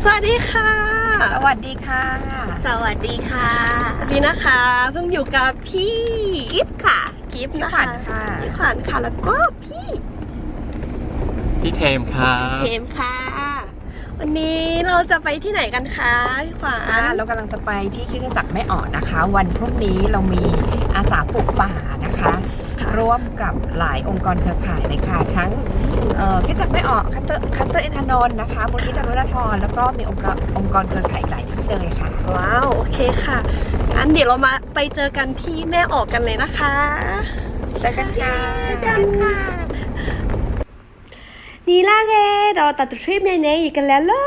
สวัสดีค่ะ สวัสดีค่ะ สวัสดีค่ะ วันนี้นะคะเพิ่งอยู่กับพี่กิฟต์ค่ะ กิฟต์นะคะ พี่ขวัญค่ะ พี่ขวัญค่ะ แล้วก็พี่ พี่เทมครับ พี่เทมค่ะ วันนี้เราจะไปที่ไหนกันคะพี่ขวัญ อ่า เรากำลังจะไปที่คริสตจักรแม่ออดนะคะ วันพรุ่งนี้เรามีอาสาปลูกป่านะคะ ร่วมกับหลายองค์กรเครือข่ายเลยค่ะ ทั้ง เอ่อ คริสตจักรแม่ออด คัสเตอร์ คัสเตอร์อินทนนท์นะคะ มูลนิธิตำรวจนคร แล้วก็มีองค์กร องค์กรเครือข่ายอีกหลายที่เลยค่ะ ว้าว โอเคค่ะ งั้นเดี๋ยวเรามาไปเจอกันที่แม่ออดกันเลยนะคะ เจอกันค่ะ เจอกันค่ะ နံၤလၢအဂ့ၤ ဒီးတၢ်တထံၣ်မံၤန့ၣ် ယကလဲၤလၢ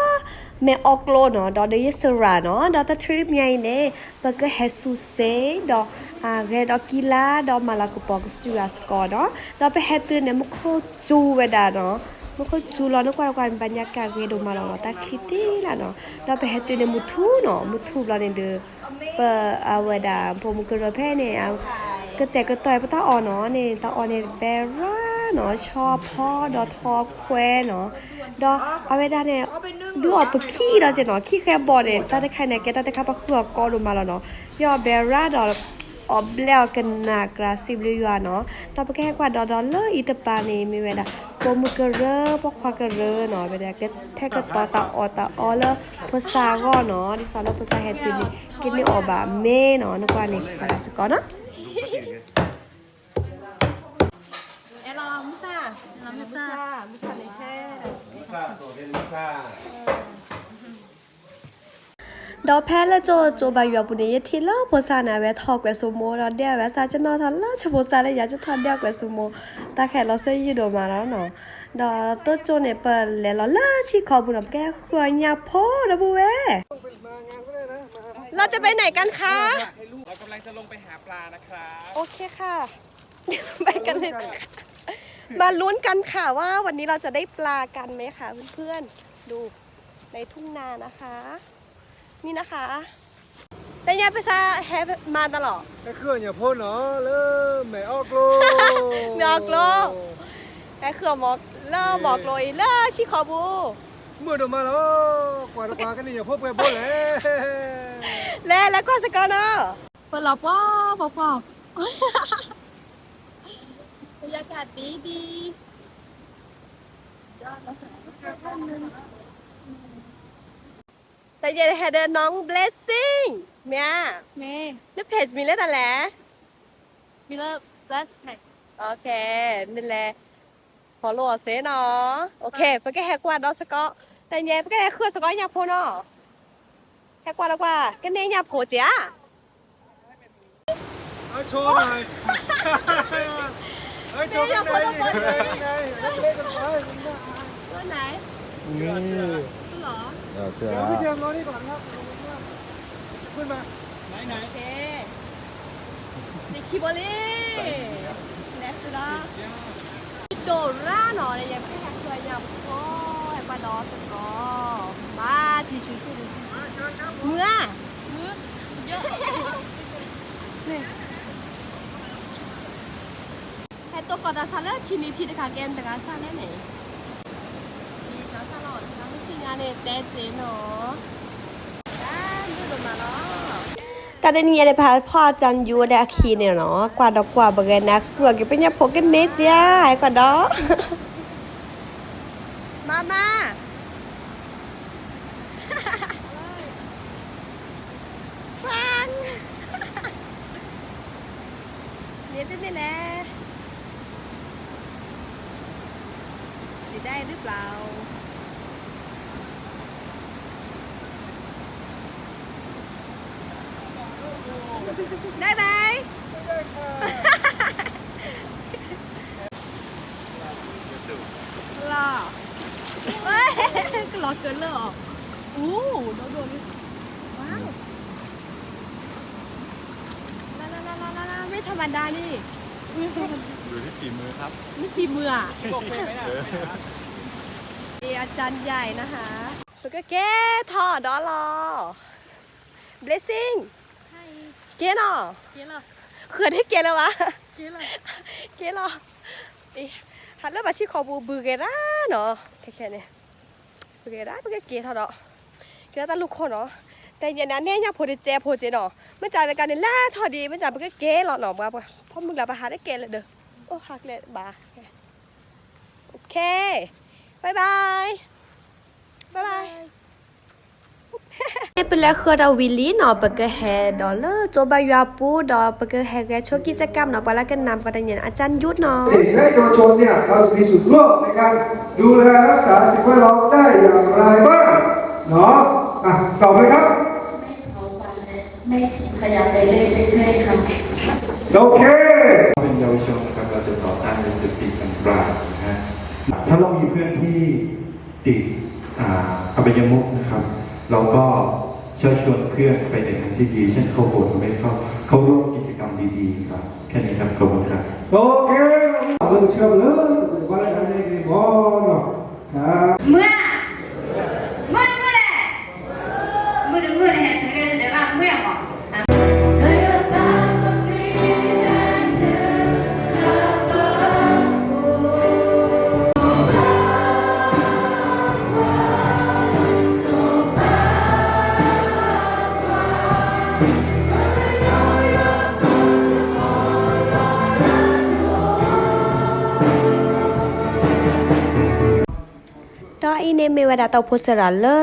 မဲၢ်အီၣ်ကျိနီၤ ဒီးဒီးယစရၣ်နီၤ ဒီးတထံၣ်မံၤအံၤန့ၣ် ပကဟဲစူၤစ့ ဒီး အဂဲၤဒီးကံလါ ဒီးမၤလၤကပီၤကစၢ်ယွၤစ့ၢ်ကီးနီၤ ဒီးပဟဲတုၤန့ၣ် မူခိၣ်စူၤဝဲဒၣ်နီၤ မူခိၣ်စူၤလီၤ နကွၢ်ကွၢ် ဘၣ်ညါကၣ်ဂ့ၤဒိၣ်မးလီၤ တၢ်ချံတ့ၢ်လၢနီၤ ဒီးပဟဲတုၤန့ၣ် မုၢ်ထူၣ်နီၤ မုၢ်ထူၣ်ဘျီန့ၣ်ဒီး ပအဝဲဒၣ် ပိာ်မုၣ်ကရၢဖဲန့ၣ် ကတဲာ်ကတီၤပတၢ်အီၣ်နီၤန့ၣ် တၢ်အီၣ်န့ၣ်ဘဲရၣ်နီၤ ဆီဖီဒီးထီခွဲနီၤ ဒီးအဝဲဒၣ်န့ၣ် ဒုးအီၣ်ပခံဒီးက့နီၤ ခံဃဲဘီၣ်န့ၣ် တၢ်တခါန့ၣ် ကဲတၢ်တခါပှၤဃုအီၣ်ကီဒိၣ်မးလီၤနီၤ ယီၢ်ဘဲရၣ်ဒီး အီၣ်ဘျဲၣ်အီၣ်ကနၣ်ကြၢးစံးဘျုးယွၤနီၤ ဒီးပကဟဲကွၢ်ဒီးဒီးလၢအံၤတပၤန့ၣ် မ့ၢ်ဝဲဒၣ် ပိာ်မုၣ်ကရၢ ပိာ်ခွါကရၢနီၤ ဝဲဒၣ်ကထဲကတီၤ တၢ်အီၣ်တၢ်အီလၢဖိသၣ်အဂီၢ်နီၤ ဒ်သိးလၢဖိသၣ်ဟဲတုၤန့ၣ် ကန့ၢ်အီၣ်ဘၣ်မ့ၢ်နီၤ နကွၢ်န့ၣ် ပှၤလၢစ့ၢ်ကီးနီၤ ဒီးဖဲလၢကၠိကၠိဘါယွၤပူၤန့ၣ် ယထံၣ်လၢဖိသၣ်န့ၣ် အဝဲထီၣ်ကွဲးစိမိၤဒီး ဒဲအဝဲသးကနီၣ်ထီၣ်လၢဆၢဖိသၣ်လၢယၤ ကထီၣ်ဒဲကွဲးစိမိၤ တၢ်ခဲလီၤစၢယုၢ်ဒိၣ်မးလီၤနီၤ ဒီးတိၢ်ကၠိန့ၣ် ပလဲၤလီၤလၢဆံၣ်ခီပူၤနီၤ ပကဲဃုအီၣ်ညၣ်ဖိဒီပုၢ်ဝဲၢ် เราจะไปไหนกันคะ เรากำลังจะลงไปหาปลานะครับ โอเคค่ะ ไปกันเลยนะคะ มาลุ้นกันค่ะว่าวันนี้เราจะได้ปลากันไหมคะเพื่อนๆ ดูในทุ่งนานะคะ นี่นะคะ แต่เนี่ยไปซะแฮะ มาตลอด ဟဲဃုအီၣ်ညၣ်ဖိနီၤ လၢမဲၢ်အီၣ်ကျိ မဲၢ်အီၣ်ကျိ ဟဲဃုအီၣ်မ့ၢ် လၢမဲၢ်အီၣ်ကျိအံၤ လၢဆံၣ်ခီပူၤ မုာ်ဒိၣ်မးလီၤ ကွၢ်တကွၢ်ကန့ၢ်ညၣ်ဖိပှဲၤဘိလဲၣ် လဲၤ လဲၤကွၢ်စ့ၢ်ကီးနီၤ เปิดหรอป้อปอปอ บรรยากาศดีดี แต่เย็นแฮเดอน้อง blessing เนี่ย မ့ၢ် နဖဲၣ်မံၤလၢတၢ်လဲၣ် မံၤလၢ bless ဖဲၣ် โอเค မ့ၢ်လဲၣ် follow အီၤစ့ၢ်နီၤ โอเค ပကဟဲကွၢ်ဒီးစ့ၢ်ကီး တၢ်ညဲ ပကဟဲဃုစ့ၢ်ကီးညၣ်ဖိနီၤ ဟဲကွၢ်ဒီးကွၢ် ကန့ၢ်ညၣ်ဖိက့ၤဧါ အချိုးနိုင် အချိုးနိုင် ตัวไหน นี่ เหรอ เดี๋ยวพี่เตรียมรอนี่ก่อนนะครับ ขึ้นมา ไหนไหน โอเค ဒီးခံဘိလံ natural ဒိၣ်ရၣ်နီၤ ယဲၢ်ဖဲဟဲခွဲညၣ်ဖိ ဟဲကွၢ်ဒီးစ့ၢ်ကီး မၤထံဆူၣ်ဆူၣ် မုၢ်ဧါ မုၢ် ယိၣ် န့ၣ် ဟဲတိၢ်ကီၢ်တၢ်ဆါလၢထံနံၤထံတခါကဲတဂၤဆၣ်လဲၣ်န့ၣ် တၢ်ဆၣ်လီၤ တၢ်မုၢ်ဆ့ၣ်ညါန့ၣ် တဲစ့ၢ်နီၤ တၢ်မုၢ်ဒိၣ်မးလီၤ တၢ်တနံၤညါန့ၣ် ပဟးဖီၣ်အကၠၢ်ယူၤဝဲဒၣ်အခံန့ၣ်နီၤ ကွၢ်ဒီးကွၢ်ပဂဲၤနၤ ကွၢ်က့ၤပညၣ်ဖိကန့ၢ်က့ၤ ဟဲကွၢ်ဒီး မၤမၤ ပှၢ် န့ၣ်တမ့ၢ်လဲၣ် เสียดายหรือเปล่า ได้ไหม လီၤ ကလီၤကလၢအီၤ အိၣ် ဒိၣ်ဒိၣ်လံ ว้าว ลาลาลาลาลาลา ไม่ธรรมดานี่ อยู่ที่ฝีมือครับ นี่ฝีมืออ่ะ เออ เออาจารย์ใหญ่นะคะ ပကကဲထီၣ်ဒီးလီၤ blessing ကဲနီၤ ဃုာ်ဒ့ကဲလၢၤဘၣ် ကဲလီၤ ဟးလၢဘၣ်ဆံၣ်ခီပူၤဘုဂဲၤရၣ်နီၤ ခဲခဲန့ၣ် ဘုဂဲၤရၣ် ပကကဲထီၣ်ဒီး ကဲတၢ်လူၢ်ခိၣ်နီၤ, တနံၤညါန့ၣ် အန့ၢ်ညၣ်ဖိတစဲးဖိစ့နီၤ, မ့ၢ်စးဝဲကါန့ၣ် လဲၤထီၣ်ဒံး မ့ၢ်စးပကကဲလီၤနီၤ, ပှၤဖီမုၢ်ကျါပဟးတကဲလၢာ်ဒီး, အိၣ်ဟးကျဲဘၣ်, okay, bye bye, bye bye. ပလဲၤဃုာ်ဒီးဝံၤလံနီၤ, ပကဟဲဒီးလၢကၠိဘါယွၤပူၤဒီး ပကဟဲဂဲၤဆိ กิจกรรม နီၤ, ပှၤလၢကနၣ်ပှၤတနံၤန့ၣ် อาจารย์ยุทธ နီၤ. เด็กและเยาวชนเนี่ย เราจะมีส่วนร่วมในการดูแลรักษาสิ่งแวดล้อมได้อย่างไรบ้าง เนาะ อ่ะ ตอบเลยครับ ไม่เผาป่าและไม่ทิ้งขยะไปเรื่อยๆครับ โอเค เป็นเยาวชนนะครับ เราจะต่อต้านยาเสพติดอย่างไรนะฮะ ถ้าเรามีเพื่อนที่ติด อ่า อบายมุขนะครับ เราก็ชักชวนเพื่อนไปในทางที่ดี เช่นเข้าโบสถ์ หรือไม่เข้า เข้าร่วมกิจกรรมดีๆครับ แค่นี้ครับ ขอบคุณครับ โอเค เริ่มเชื่อมเลย ว่าอะไรนะ ในในบอลเนาะ ครับ เมื่อ เมื่อ เมื่อแหละ เมื่อ เมื่อแหละ ถึงได้แสดงว่าเมื่อหมอ ဒီးအံၤန့ၣ်မ့ၢ်ဝဲဒၣ်တၢ်အိၣ်ဖှိၣ်စရၣ်လၢ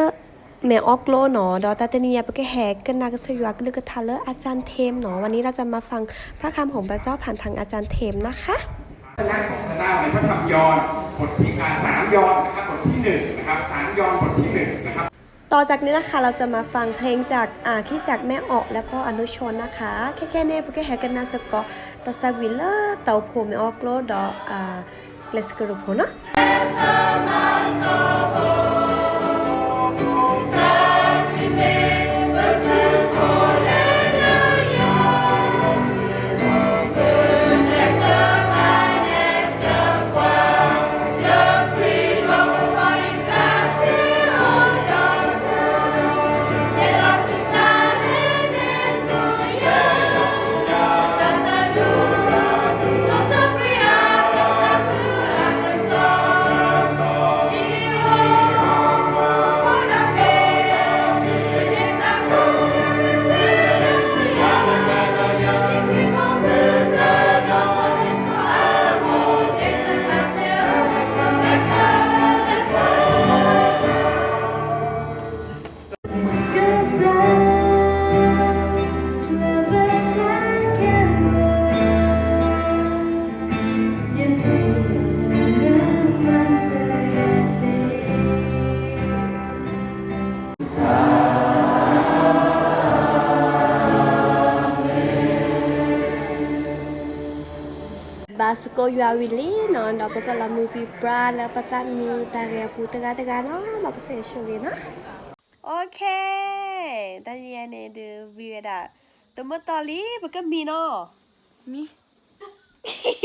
မဲၣ်အီကျိနီၤ, ဒီးတၢ်တနံၤအံၤ ပကဟဲကနၣ်ကစၢ်ယွၤအကလုၢ်ကထါလၢ อาจารย์เทม နီၤ, วันนี้เราจะมาฟังพระคำของพระเจ้าผ่านทางอาจารย์เทม นะคะ พระธรรมของพระเจ้าในพระธรรมยอห์นบทที่ อ่า สามยอห์นนะครับ บทที่หนึ่งนะครับ สามยอห์นบทที่หนึ่งนะครับ ต่อจากนี้นะคะ เราจะมาฟังเพลงจาก อ่า คริสตจักรแม่ออก แล้วก็อนุชนนะคะ ခဲခဲန့ၣ် ပကဟဲကနၣ်စ့ၢ်ကီး တၢ်သးဝံၣ်လၢတၢ်အိၣ်ဖှိၣ်မဲၣ်အီကျိဒီး လၢစကရူးဖိနီၤ. ဘါသကိးယွၤဝံၤလံနီၤ, ဒီးပကလီၤမုၢ်ပံၤပြါလၢပသးမံတၢ်ဂဲၤအပူၤတဂၤတဂၤနီၤ, ဒီးကစၢ်ယွၤဆိၣ်ဂ့ၤနီၤ. Okay, တနံၤအံၤန့ၣ်ဒုးဝံၤဝဲဒၣ် တမ့ၢ်တီၢ်လံ ပကမံနီၤ. မံ Okay,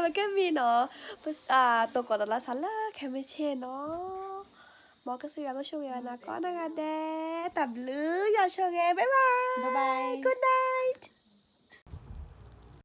ပကမံနီၤ, တိၢ်ကီၢ်ဒီးလါစးလၢခဲမုၢ်ဆ့ၣ်နီၤ, မ်ကစၢ်ယွၤကဆိၣ်ဂ့ၤဝဲနၤကိးနီၢ်ဂၤဒဲး, တၢ်ဘျုးယွၤဆိၣ်ဂ့ၤ, bye bye, good night.